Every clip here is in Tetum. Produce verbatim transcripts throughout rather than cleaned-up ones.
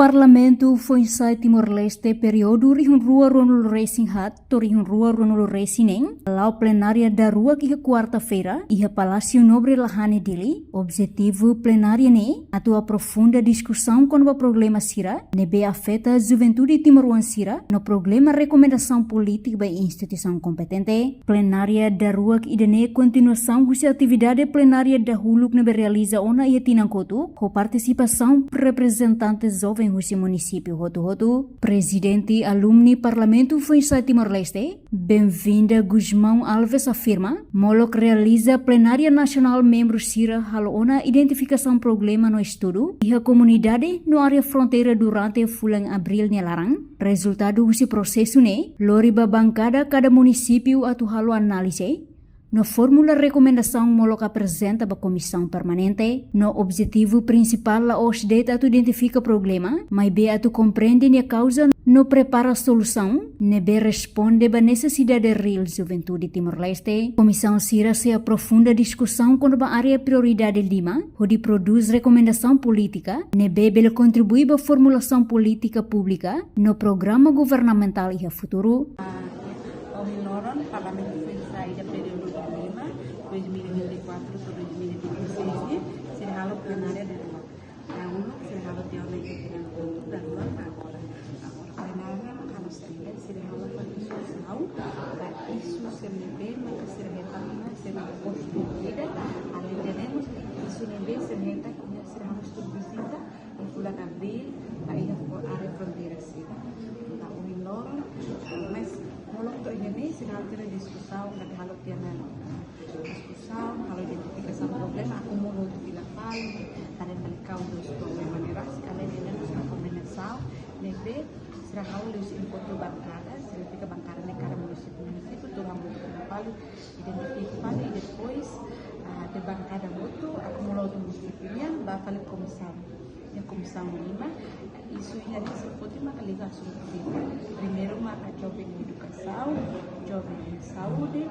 Parlamentu Foinsa'e Timor-Leste períodu rihun rua ruanulu resin haat to'o rihun rua ruanulu resin neen, hala'o plenária daruak iha kuarta-feira, iha Palásiu Nobre Lahane Dili. Objetivu plenária ne'e atu aprofunda diskusaun kona-ba problema sira ne'ebé afeta juventude timoroan sira, no programa rekomendasaun polítika ba instituisaun kompetente. Plenária daruak ida-ne'e kontinuasaun husi atividade plenária dahuluk ne'ebé realiza ona iha tinan kotuk, ho partisipasaun reprezentante joven husi munisípiu hotu-hotu. Prezidente Alumni Parlamentu Foinsa'e Timor-Leste, Benvinda Gusmão Alves afirma, molok realiza plenária nasionál membru sira halo ona identifikasaun problema no estudu iha komunidade no área fronteira durante fulan abríl nia laran. Rezultadu husi prosesu ne'e lori ba bankada kada munisípiu atu halo análize no formula rekomendasaun molok aprezenta ba Komisaun Permanente. No objetivu prinsipál la'ós de'it atu identifika problema, maibé atu komprende nia kauza no prepara solusaun ne'ebé responde ba nesesidade reál juventude Timor-Leste. Komisaun sira sei aprofunda diskusaun kona-ba área prioridade lima, hodi prodús rekomendasaun polítika ne'ebé bele kontribui ba formulasaun polítika públika no programa governamentál iha futuru. Ohin loron, Parlamentu Foinsa'e ida períodu lima, dois mil e vinte e quatro to'o dois mil e vinte e seis ne'e, sira halo plenária daruak. Dahuluk sira halo tiha ona iha tinan kotuk, daruak agora. Agora plenária mak halo saida, sira halo ba diskusaun ba isu sira ne'ebé maka sira hetan ona sira-nia posibilidade. Alende ne'e mós isu ne'ebé sira hetan, sira halo estudu vizita iha fulan abríl ba iha fo-, área fronteira sira. Entaun ohin loron, eh, mas molok to'o iha ne'e sira halo tiha ona diskusaun, halo tiha ona diskusaun, halo identifikasaun problema, akumula hotu fila fali, haree fali kauza husi problema ne'e rasik, alende ne'e mós rekomendasaun ne'ebé sira halo liuhusi enkontru bankada, signifika bankada ne'e kada munisípiu, munisípiu, tuur hamutuk fila fali, identifika fali, i depois, ah, de bankada hotu, akumula hotu munisípiu nian, ba fali komisaun. Iha komisaun lima, isu ida ne'e sei foti maka liga asuntu sira. Primeiru maka joven nia edukasaun, joven nia saúde,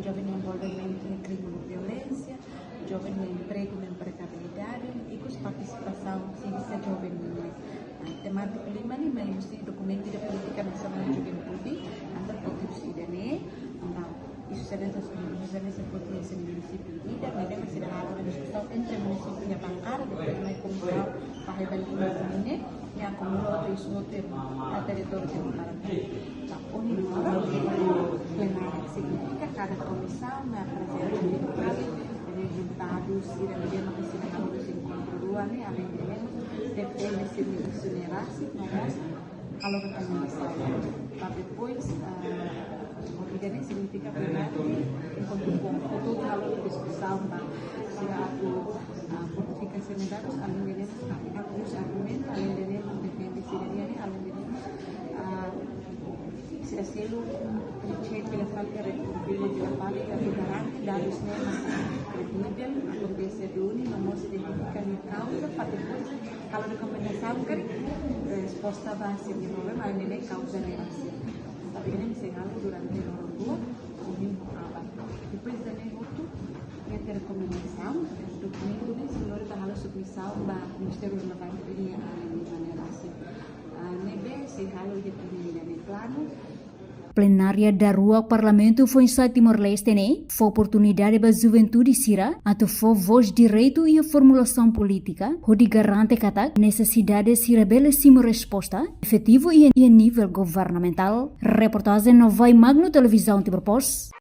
joven nia envolvimentu iha krime no violénsia, joven nia empregu no empregabilidade, ikus partisipasaun siensa joven nian. Ah, temátiku lima ne'e mai husi dokumentu de polítika nasionál juventude, entaun foti husi ida-ne'e, entaun isu sira ne'e, isu sira ne'e sei foti iha sira-nia munisípiu ida, maibé maka sira halo ona diskusaun entre munisípiu nia bankada, depois mai komisaun fahe ba lima ne'e, nia akumula hotu isu hotu iha territóriu Timor Laran. Entaun ohin loron plenária signifika kada komisaun mai aprezenta fali rezultadu sira ne'ebé maka sira halo husi enkontru rua ne'e, alende ne'e mós defende sira-nia isu ne'e rasik, no mós halo rekomendasaun. Para depois, ah, ida-ne'e signifika plenária, enkontru fo-, foti hotu halo diskusaun ba sira atu, ah, fortifika sira-nia dadus, alende ne'e mós, ah, argumentu, alende ne'e mós defende sira-nia, alende ne'e mós, ah, sira selu check fila fali, rekonfirma fila fali, atu garante dadus ne'e maka kredivel, akontese duni, no mós identifika nia kauza, para depois halo rekomendasaun karik, eh, resposta ba sira-nia problema, alende ne'e kauza ne'e rasik. Entaun ida-ne'e sei halo durante loron rua, ohin ho aban. Depois ida-ne'e hotu, iha tiha rekomendasaun, dokumentu ne'e sei lori ba halo submisaun ba ministériu relevante iha área ne'e maneira rasik. Ah, ne'ebé sei halo iha tinan ida-ne'e planu. Plenária daruak Parlamentu Foinsa'e Timor-Leste ne'e fó oportunidade ba juventude sira atu fó vós direitu iha formulasaun polítika, hodi garante katak nesesidade sira bele simu resposta efetivu iha, iha nivel governamentál. Reportajen Novai Magno, Televizaun Timor Post.